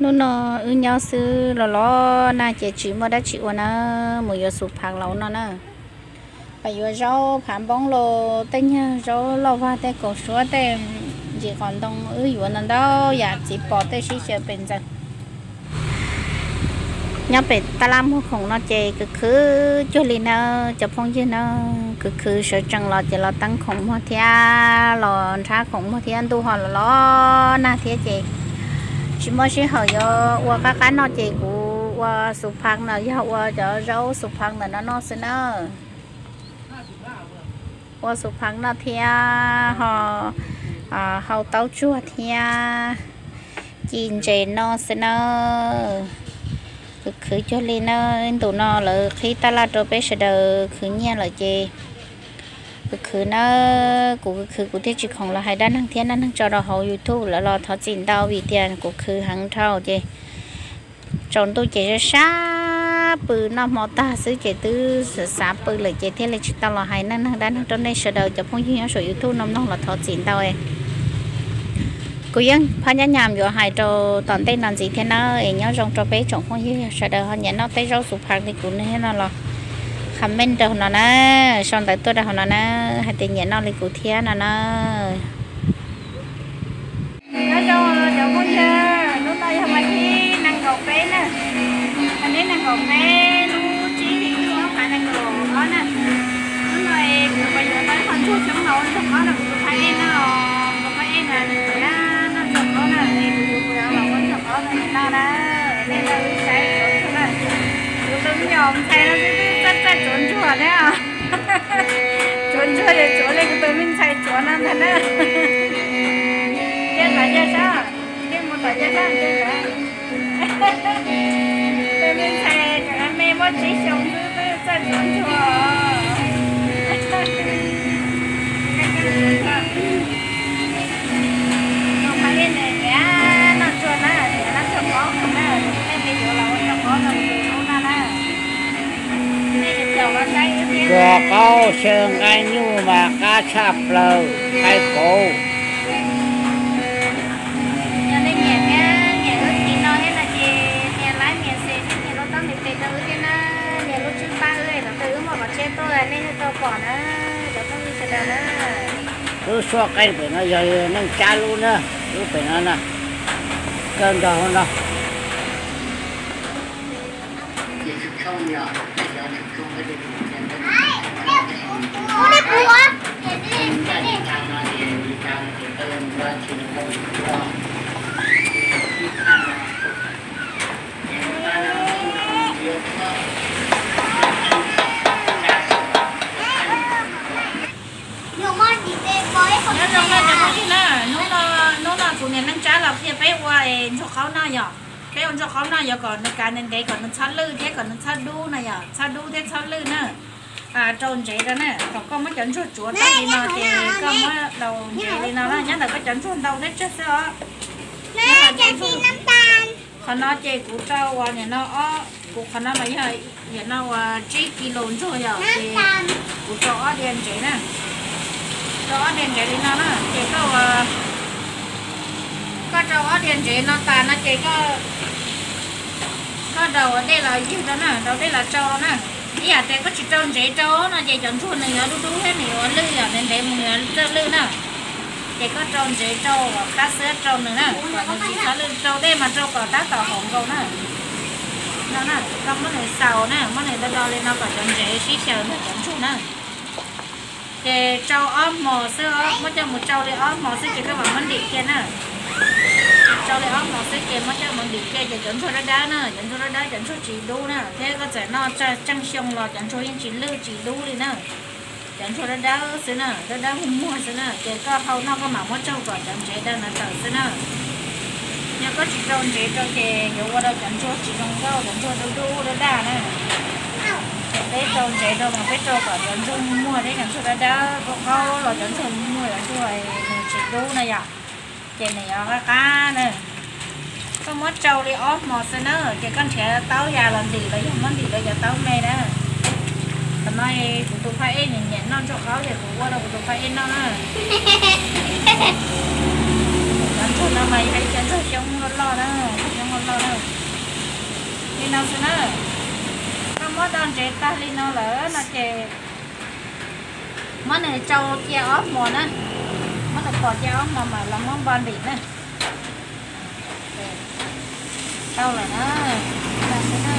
Hnub no wb nyob xwb los los nag ces tsis muaj dab tsi ua na, mus yuav xuv phav lauv no na. Pab yuav zaub phav npoob los tej nyuag zaub loj vag tej kaum suab tej ntsis qos ntoo wb yuav ntau ntau yam txiv pom tej sib xyaw pes ntxaws. Nyob pem tab laj muag khoom no ces khwv khwv cuag li na cov phooj ywg na, khwv khwv sawv tsees los ces los teeb khoom muag thiab los nrhab khoom muag thiab ntuj ho los los nag thiab ces tsis muaj sij hawm yuav ua qab qab noj ces kuv ua xuv phav no yog ua cov zaub xuv phav ntawm no noj xwb na. Ua xuv phav noj thiab ho hau taub tsuag thiab ci ntses noj xwb na. Khwv khwv cuag li na, ntu no lawv qhib tab laj rau peb sawv daws khwv nyiaj lawm ces khwv khwv na, kuv khwv khwv kuv thiaj tsis khoom los hais dab neeg thiab dab neeg tso rau hauv YouTube lawv los thov txim ntau vim tias kuv khwv heev dhau ces tsaus ntuj ces sab sab pw noj hmo tag xwb ces twb xav xav pw lawm ces thiaj li tsis tau los hais dab neeg dab neeg rau nej sawv daws cov phooj ywg nyob saum YouTube no mloog los thov txim ntau. Kuv yeej phab nyab nyam yuav hais rau tom ntej no ntxiv thiab na, es nyob zoo rau peb tsoom phooj ywg sawv daws ho nyiam noj tej zaub xuv phav li kuv thiab no los comment rau hauv no na, sau ntawv tuaj rau hauv no na, hais tias nyiam noj li kuv thiab no na. Nyob zoo cov phooj ywg, hnub no yog vas thib nees nkaum peb na, vas thib nees nkaum peb lub tsib hlis ob phav nees nkaum ob na. Hnub no kuv yuav tau ib qho ntsuag xyoob hlau ntsuag qaub no kuv tus phaj ej na, kuv tus phaj ej na nws noj ntsuag qaub na, kuv yuav los ua ntsuag qaub no noj na. Nej los wb saib tsuav ntsuag na, kuv tus me nyuam ntxhais no twb txawj txawj tsuav ntsuag thiab. Tsuav ntsuag yog tsuav li kuv tus me ntxhais tsuav no ntag na. Cia tom cia sab, cia mus tom cia sab cia sab. Tus me ntxhais tseem me muaj tsib xyoo xwb twb txawj tsuav ntsuag. Tus phaj ej nws nyiam noj ntsuag na, nyiam noj ntsuag qaub na, nej me yuav los ua ntsuag qaub no tus hlub no na. Ntsuag qaub xyaw nqaij nyuj mas qab tshaj plaws, qaib kauv. Yog nej nyiam thiab nyiam wb tiv no thiab no ces nias like nias share thiab nias lub taub ntiv tes rau wb thiab na, nias lub tswb pab wb kom tau wb muaj qhov tsheb tuaj nej thiaj tau pom na, cov phooj ywg sawv daws na. Lub suab qeej pem no yog neej tsab lub na, lub pem no na, kawg nkaus no. Nyob zoo na cov phooj ywg na, hnub no, hnub no kuv niam neej tsab los qhia peb ua ntsuag qaub noj yom. Peb ua ntsuag qaub noj yog kom nws kav ntev ntev kom nws txhob lwj thiab kom nws txhob dub no yom, txhob dub thiab txhob lwj na. Rau ntsev rau na, thaum koj muab cov ntsuag tsuav tag li no ces koj muab daus ntsev li no na, nyob ntawm koj cov ntsuag ntau thiab tsawg xwb os. Qhov no ces kuv rau uas nim no ob, kuv qhov no mas yog nim no uas tsib kis lus ntsuag yom, ces kuv rau ob diav ntsev na. Rau ob diav ntsev li no na, ces koj ua, koj rau ob diav ntsev no tas no ces koj, koj daus dej los ywg rau na, daus dej los tsau rau na. Ib yam tias koj tsis rau ntsev rau no ces cov ntsuag nws yuav dub dub thiab nws yuav lwj yom, ntev ntev mus nws yuav txawj lwj na. Ces koj rau ntsev rau kom qab xwb rau nws na, kom nws tsis txhob lwj, rau dej mas rau kom tab tom haum nkaus na. No na, koj muab nws xaus na, muab nws do do li no kom cov ntsev sib xyaw ntag cov ntsuag na. Ces rau ob hmos xwb, muab coj mus rau li ob hmos xwb ces koj mam muab ntim cia na. Rau li ob hmos xwb ces muab coj mus ntim cia ces cov ntsuag dawb dawb na, cov ntsuag dawb dawb cov ntsuag tsis dub na, thiab koj txawm noj tseej xyoo los cov ntsuag yeej tsis lwj tsis dub li na. Cov ntsuag dawb dawb xwb na, dawb dawb muag muag xwb na, ces koj hau noj koj mam muab tsaug kom cov ntsev daw na tawm xwb na. Yog koj tsis rau ntsev rau ces yuav ua rau cov ntsuag tsis zoo nkauj, cov ntsuag dub dub daj daj na. Ces peb rau ntsev rau mas peb rau kom cov ntsuag muag thiab cov ntsuag dawb dawb, qaub qaub los cov ntsuag muag, cov ntsuag nws tsis dub na yom. Ces nws yuav qab qab na. Koj muab tsau li ob hmos xwb na, ces koj nrhiav taub ya los ntim los yog muab ntim rau cov taub me na. Qhov no kuv tus phaj ej nws nyiam noj ntsuag qaub ces kuv ua rau kuv tus phaj ej noj na. Cov ntsuag no mas yog ib cov ntsuag xyoob loj loj na, xyoob loj loj. No xwb na. Koj muab do ntsev tag li no lawm no ces muab nws tsau cia ob hmos na. Muab nws pos cia ob hmos mas los muab npo ntim na. Tau lawm na. Xwb na.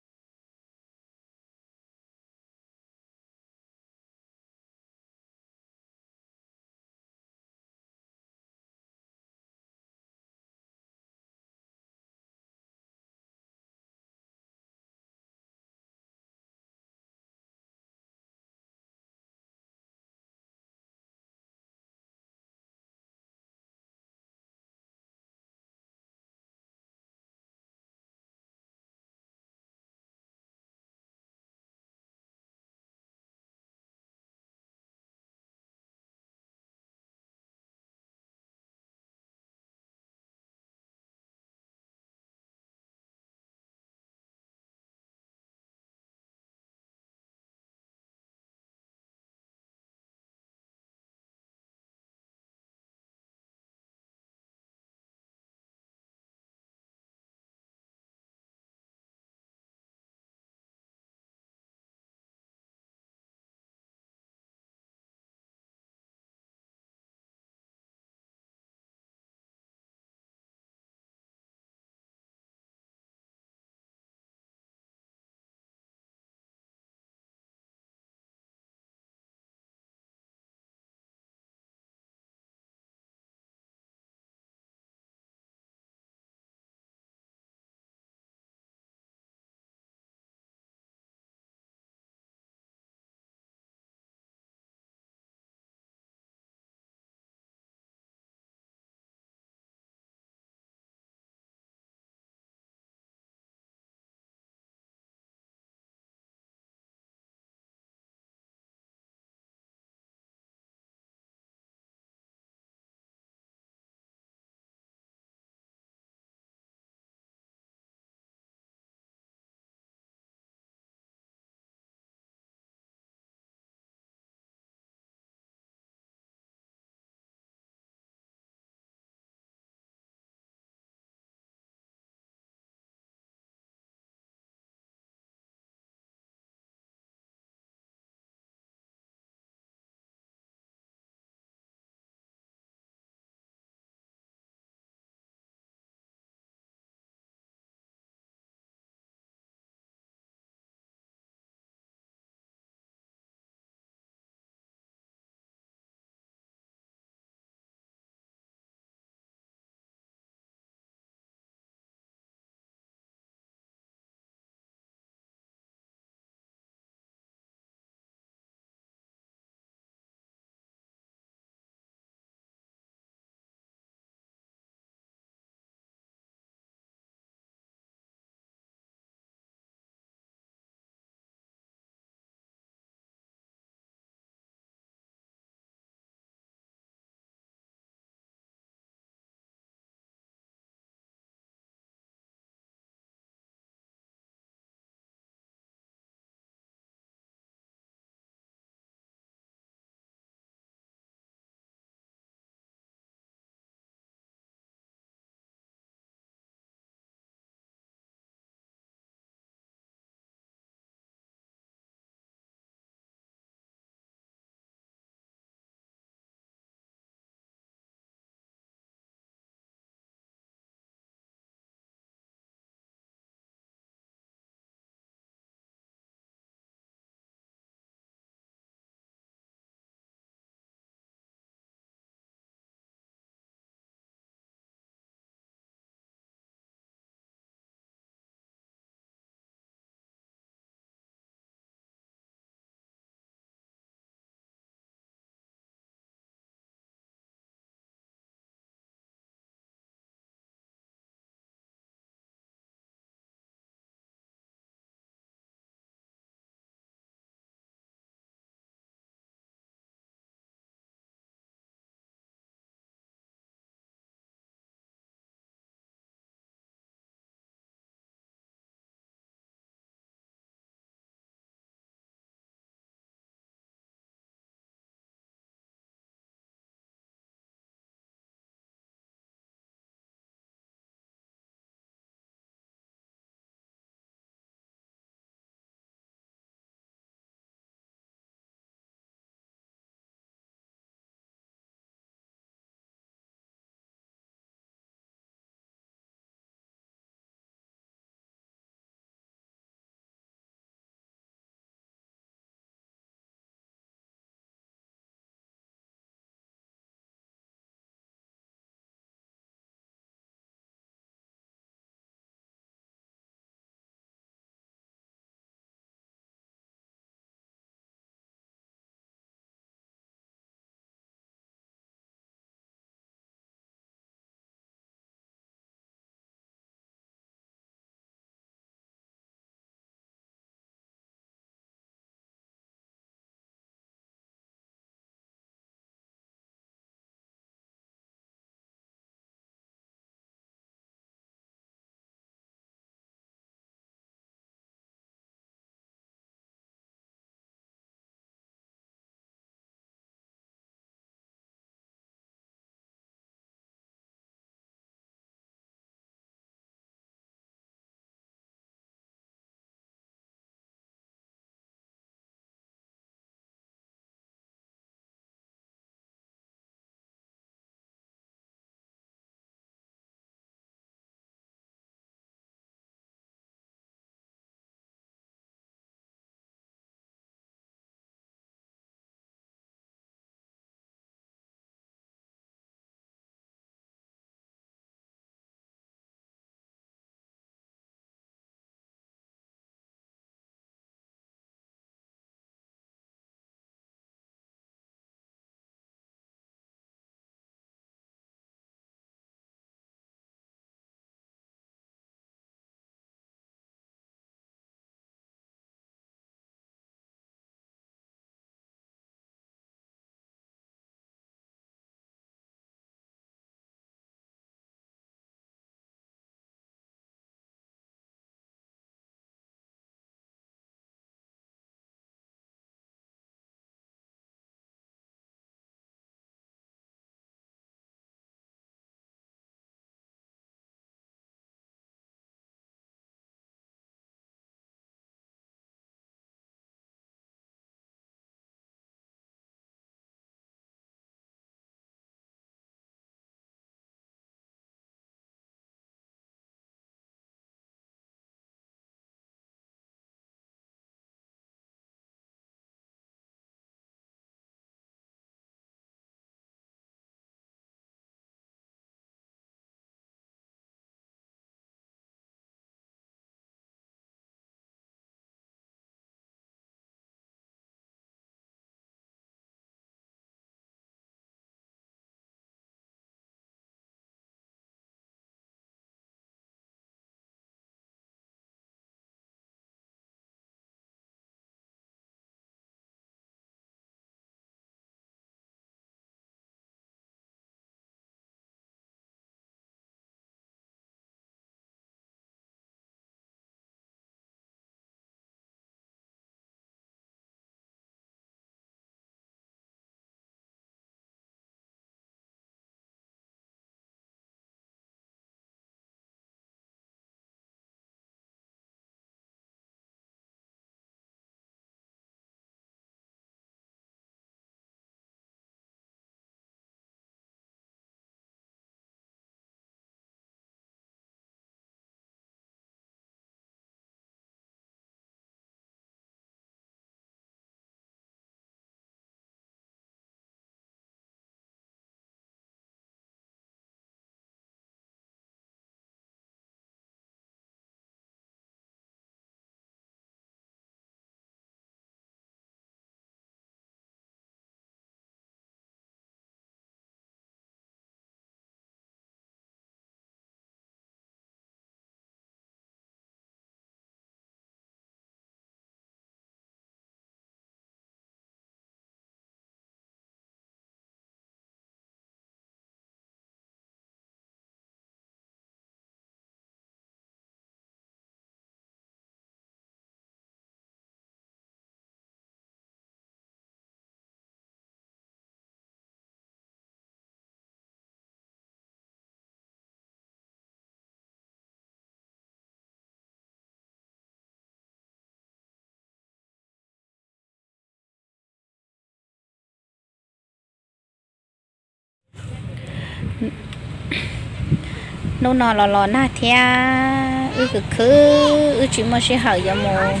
Hnub no los los nag thiab wb khwv khwv, wb tsis muaj sij hawm yuav mus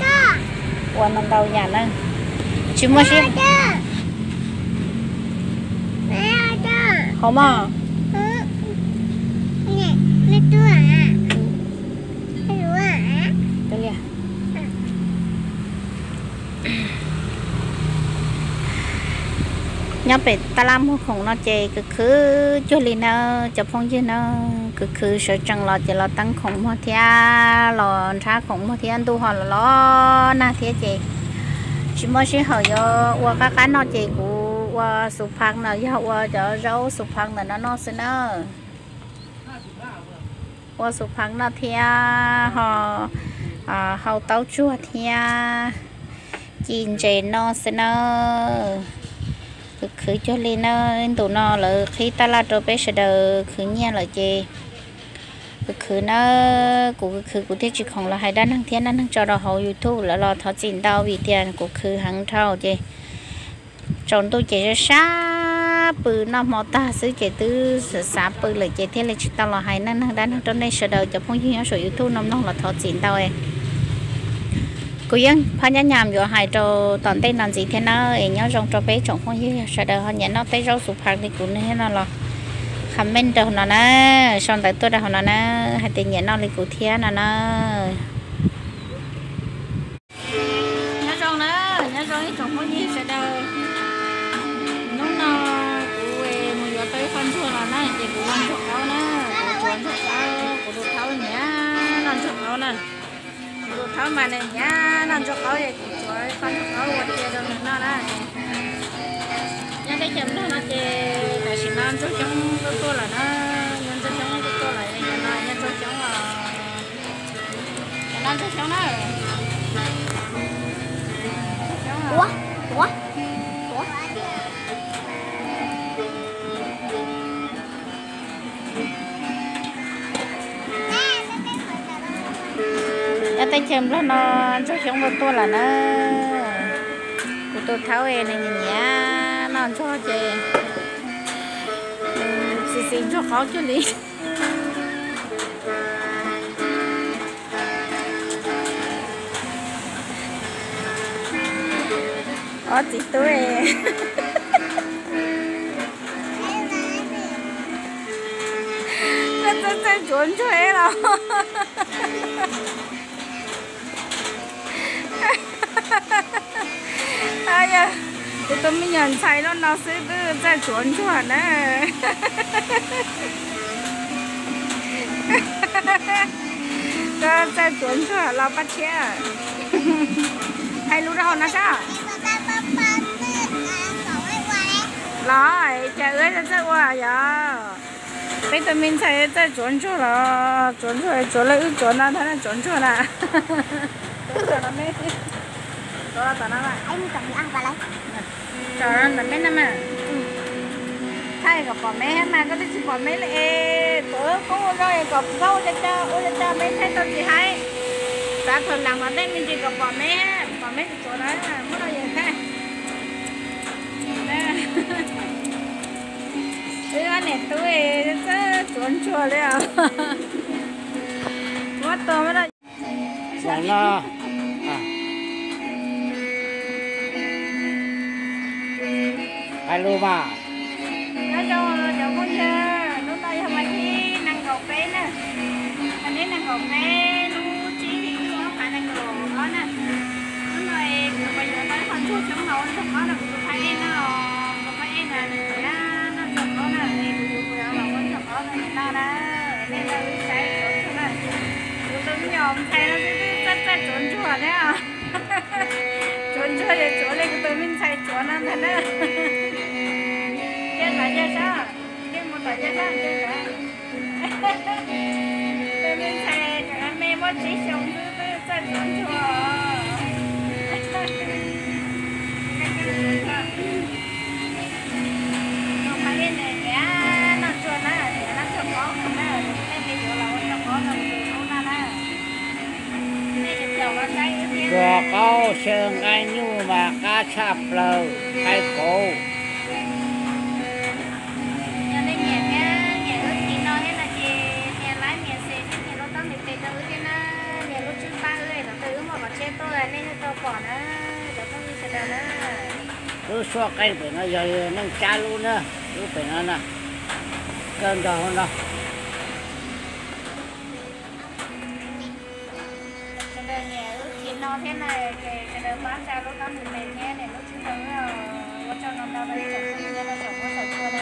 ua ntau ntau yam na. Tsis muaj sij hauv mog. Nyob pem tab laj muag khoom no ces khwv khwv cuag li na, cov phooj ywg na. Khwv khwv sawv tsees los ces los teeb khoom muag thiab los nrhab khoom muag thiab, ntuj ho los los nag thiab ces tsis muaj sij hawm yuav ua qab qab noj ces kuv ua xus phav ntawm, yog ua cov zaub xus phav ntawm no noj xwb na. Ua xus phav noj thiab ho hau taub tsuag thiab ci ntses noj xwb na. Khwv khwv cuag li na, ntu no lawv qhib tab laj rau peb sawv daws khwv nyiaj lawm ces khwv khwv na. Kuv khwv khwv kuv thiaj tsis khoom los hais dab neeg thiab, dab neeg tso rau hauv YouTube lawm los thov txim ntau vim tias kuv khwv heev dhau ces tsaus ntuj ces sab sab pw, noj hmo tag xwb ces twb xav pw lawm ces thiaj li tsis tau los hais dab neeg, dab neeg rau nej sawv daws cov phooj ywg nyob saum YouTube no mloog los thov txim ntau. Kuv yeej phab nyab nyam yuav hais rau tom ntej no ntxiv thiab na. Es nyob zoo rau peb tsoom phooj ywg sawv daws ho nyiam noj tej zaub xus phav li kuv thiab no los comment rau hauv no na, sau ntawv tuaj rau hauv no na, hais tias nyiam noj li kuv thiab no na. Nyob zoo na, nyob zoo ib tsoom phooj ywg sawv daws. Hnub no kuv mus yuav tau ib qho ntsuag los na ces kuv ua ntsuag qaub na, kuv tsuav ntsuag qaub, kuv tus thaub nyiam noj ntsuag qaub na. Kuv tus thaub mas nws nyiam noj ntsuag qaub es kuv tsuav ib qho ntsuag qaub ua cia rau nws noj na. Nyob teb chaws Nplog no ces tam sim no ntsuag coob tuaj tuaj lawm na, nyob ntsuag coob tuaj tuaj lawm, no nyob ntsuag coob os. Cov no ntsuag xyoob na. Ua, ua, ua. Nyob teb chaws Nplog no ntsuag xyoob tuaj tuaj lawm na. Kuv tus thaub nws nyiam noj ntsuag ces xis xis ntsuag qaub cuag li. Ob txiv tub, koj txawj txawj tsuav ntsuag los. Yog kuv tus me nyuam ntxhais loj no xwb twb txawj tsuav ntsuag na. Koj txawj tsuav ntsuag los Paj Tshiab? Hais lus rau hauv no sab. Los cas wb txawj ua yog? Peb tus me ntxhais txawj tsuav ntsuag los tsuav ntsuag, tsuav li wb tsuav no ntag na, tsuav ntsuag na. Tsuav ntawm me no mas. Thaij kom pom me mas koj twb tsis pom me li es, tsuav koob ua zog es kom txhob ua li cas ua li cas me thaij tau tsis haib. Xav thaum leej tom ntej me ntsis kom pom me, pom me tsuav na, muab rau yawg thaij. Wb ob niam tub txawj tsuav ntsuag li os. Muab tua muab rau no. Hais lus mas. Nyob zoo cov phooj ywg, hnub no yog mas thib nees nkaum peb na, mas thib nees nkaum peb lub tsib hlis lub ob phav nees nkaum ob na. Hnub no es kuv yuav tau ib qho ntsuag xyoob los ua ntsuag qaub rau kuv tus phab ej noj, kuv tus phab ej no nws nyiam noj ntsuag qaub na, es kuv yuav los ua ntsuag qaub rau nws noj na. Nej nrog wb saib tsuav ntsuag na. Kuv tus me nyuam ntxhais no twb txawj txawj tsuav ntsuag thiab. Tsuav ntsuag yog tsuav li kuv tus me ntxhais tsuav no ntag na. Cia tom ncauj sab, cia mus tom ncauj sab ntag. Tus me ntxhais tseem me muaj tsib xyoo xwb twb txawj tsuav ntsuag. Tus phab ej nws nyiam noj ntsuag na, nyiam noj ntsuag qaub heev na, nej me yuav los ua ntsuag qaub rau tus hlub no na. Ntsuag qaub xyaw nqaij nyuj mas qab tshaj plaws, nqaij kauv. Yog nej nyiam thiab nyiam Lub suab qeej pem no yog neej tsab lub na, lub pem no na, kawg nrog hauv no. Sawv daws nyiam wb chim no thiab na, ces sawv daws pab tsa lub kab mus tes thiab niam lub tsis tau ua tsaug ntau ntau rau ib tsoom phooj ywg nyob rau saum huab saum cua na.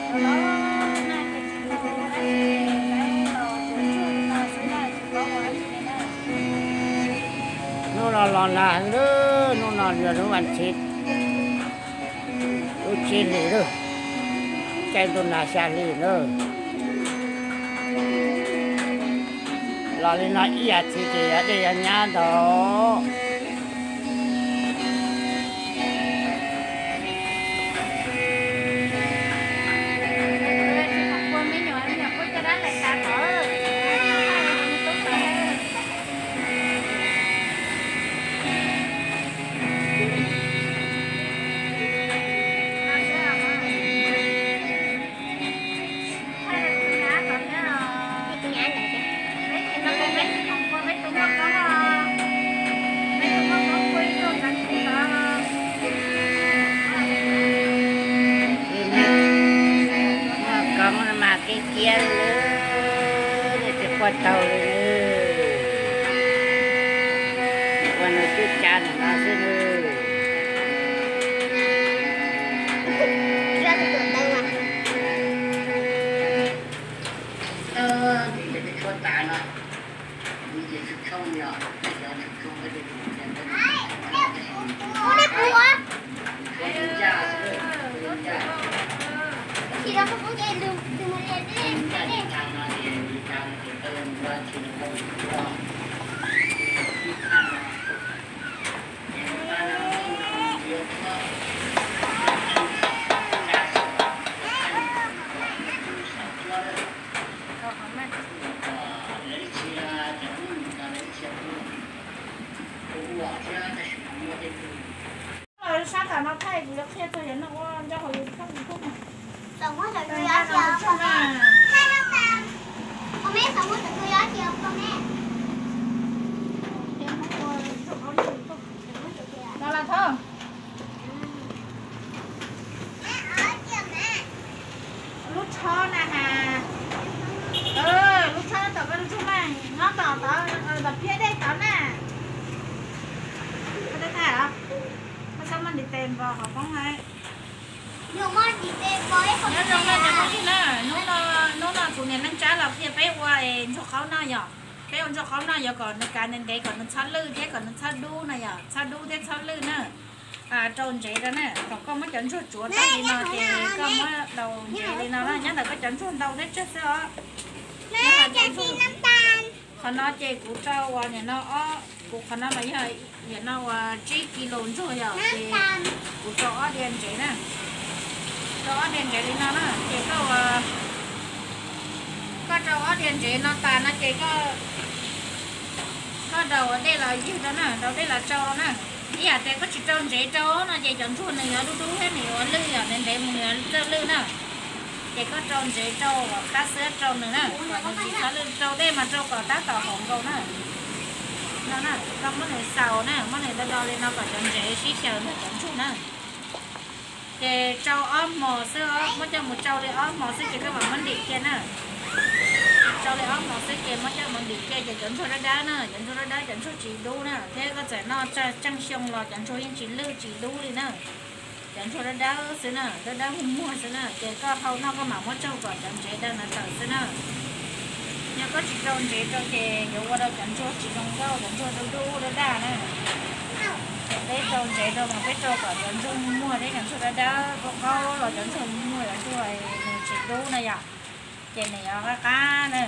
Los los na ces tsis tau ua dab tsi, lawv los tsuav tsuag li no xwb na, tsis paub ua dab tsi li na. Hnub no los nag heev lawm, hnub no yog lub vas thiv, lub tsib hlis lawm, caij ntuj nag xya hli na. Los li no ib yam thiv ces yog dej yog nyab ntau. Koob mas kiab kiab li, tsis quaj taug li, ua nws cub cav ntawm no xwb. Sab tom no thaij kuv yuav qhia txog yog noj ua ncauj hauv YouTube. Los los thov. Lub tsho na has. Lub tsho tom koj lub tsho na, nyob tom tod, tom phiab dej tod na. Koj tau thaij os. Koj txhob muab ntiv tes npog qhov poob na. Nyob zoo na cov phooj ywg na, hnub no, hnub no kuv niam neej tsab los qhia peb ua ntsuag qaub noj yom. Peb ua ntsuag qaub noj yuav kom nws kav ntev ntev kom nws txhob lwj thiab kom nws txhob dub na yom, txhob dub thiab txhob lwj na. Rau ntsev rau na, thaum koj muab cov ntsuag tsuav tag li no ces koj muab daus ntsev li no na, nyob ntawm koj cov ntsuag ntau thiab tsawg xwb os. Qhov no ces kuv rau uas nim no ob, kuv qhov no mas yog nim no uas tsib kis lus ntsuag yom, ces kuv rau ob diav ntsev na. Rau ob diav ntsev li no na, ces koj ua, koj rau ob diav ntsev no tas no ces koj, koj daus dej los ywg rau na, daus dej los tsau rau na. Ib yam tias koj tsis rau ntsev rau no ces cov ntsuag nws yuav dub dub thiab nws yuav lwj yom, ntev ntev mus nws yuav txawj lwj na. Ces koj rau ntsev rau uas qab xwb rau nws na, kom nws tsis txhob lwj, rau dej mas rau kom tab tom haum nkaus na. No na, koj muab nws xaus na, muab nws do do li no kom cov ntsev sib xyaw ntawm cov ntsuag na. Ces tsau ob hmos xwb, muab coj mus tsau li ob hmos xwb ces koj mam muab ntim cia na. Tsau li ob hmos xwb ces muab coj mus ntim cia ces cov ntsuag dawb dawb na, cov ntsuag dawb dawb cov ntsuag tsis dub na, thiab koj txawm noj tseej xyoo los cov ntsuag yeej tsis lwj tsis dub li na. Cov ntsuag dawb dawb xwb na, dawb dawb muag muag xwb na, ces koj hau noj koj mam muab tsaug kom cov ntsev daw ntawd tawm xwb na. Yog koj tsis rau ntsev rau ces yuav ua rau cov ntsuag tsis zoo nkauj, cov ntsuag dub dub dab daj na. Ces peb rau ntsev rau mas peb rau kom cov ntsuag muag thiab cov ntsuag dawb dawb qaub qaub los cov ntsuag muag cov ntsuag nws tsis dub na yom. Ces nws yuav qab qab na.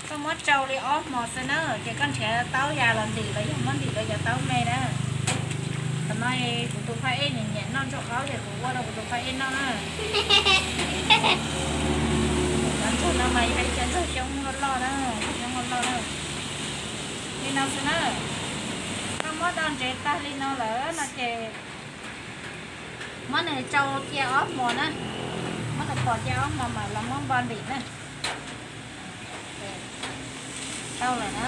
Koj muab tsau li ob hmos xwb na, ces koj nrhiav taub ya los ntim los yog muab ntim rau cov taub me na. Thaum no kuv tus phaj ej nws nyiam noj ntsuag qaub ces kuv ua rau kuv tus phaj ej noj na. Cov ntsuag no mas yog ib cov ntsuag xyoob loj loj na, xyoob loj loj na. Li no xwb na. Koj muab do ntsev tag li no lawm no ces muab nws tsau cia ob hmos na, muab nws pom cia ob hmos mam los muab npo ntim na. Tau lawm na.